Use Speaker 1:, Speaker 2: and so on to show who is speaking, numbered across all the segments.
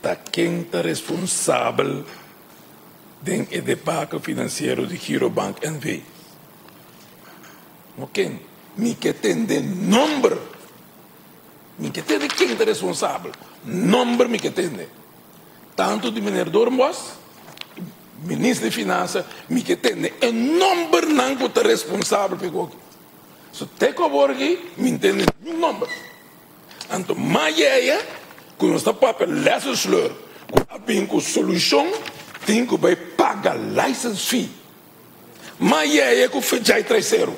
Speaker 1: Ta ken ta responsabel den e debakel finansiero di Girobank NV? No ken. Mi ke tende nomber. Mi ke tende ken ta responsabel. Nomber mi ke tende. Tantu di meneer Doornbos, minister di Finansa, mi ke tende e nombernan ku ta responsabel pa e koki. So te ku awor aki mi no tende niun nomber. Anto mayeya ku nos ta papia lessons learned ku a bin ku solushon tin ku bai paga license fee. Mayeya ku Fedjai Traiseru.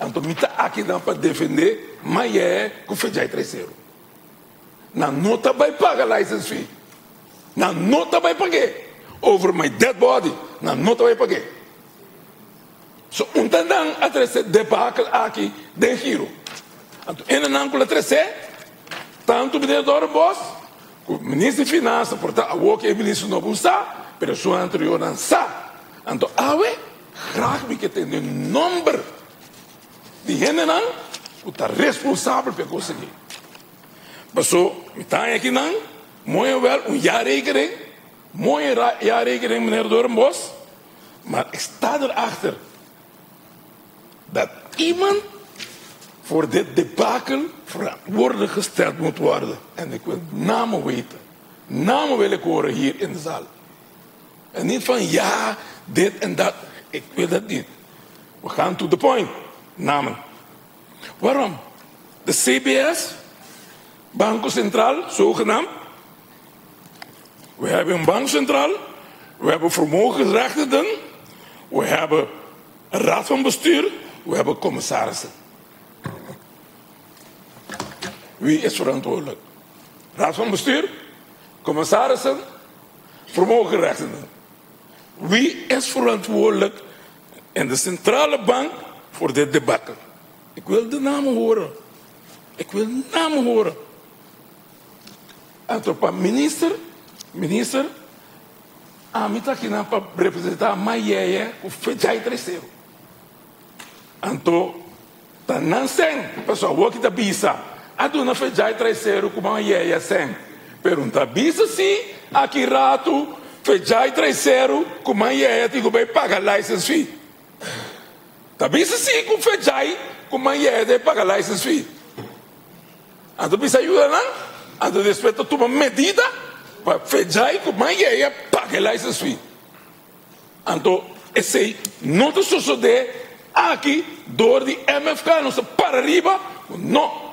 Speaker 1: Anto mi ta akinan pa defende mayeya ku Fedjai Traiseru. Nan no ta bai paga license fee. Nan no ta bai pag'é. Over my dead body nan no ta bai pag'é. So un ta nan a trese debakel aki den giro. Anto ene nan ku la trese, tantu Meneer Doornbos ku Minister di Finansa por ta awor ku e minister no por sa, pero esun anteriornan sa. Anto awe graag mi ke tende nomber di hendenan ku ta responsabel pa e kos aki. Paso mi ta haña akinan mooi en wel un jaarrekening, mooi jaarrekening Meneer Doornbos. Maar ik sta erachter dat iemand voor dit debakel verantwoordelijk gesteld moet worden. En ik wil namen weten. Namen wil ik horen hier in de zaal. En niet van ja, dit en dat. Ik wil dat niet. We gaan to the point. Namen. Waarom? De CBS, Banco Centraal, zogenaamd. We hebben een bank centraal, we hebben vermogensrechten, we hebben een raad van bestuur, we hebben commissarissen. Wie is verantwoordelijk? Raad van bestuur, commissarissen, vermogenrechten. Wie is verantwoordelijk in de centrale bank voor dit debakel? Ik wil de namen horen. Ik wil namen horen. Anto pa minister, minister, ami ta akinan pa representa Mayeye ku Fedjai Tresero. Anto ta nan sen, pasobra awor ki ta bisa, a duna Fedjai Tresero ku Mayeye sen. Pero no ta bisa si aki ratu Fedjai Tresero ku Mayeye tin ku bai paga license fee. Ta bisa si ku Fedjai ku Mayeye ta paga license fee. Anto bisa yuda nan, anto despues ta tuma medida pa Fedjai ku Mayeye paga e license fee. Anto esei no ta sosode aki dor di MFK, nos ta para riba ku no.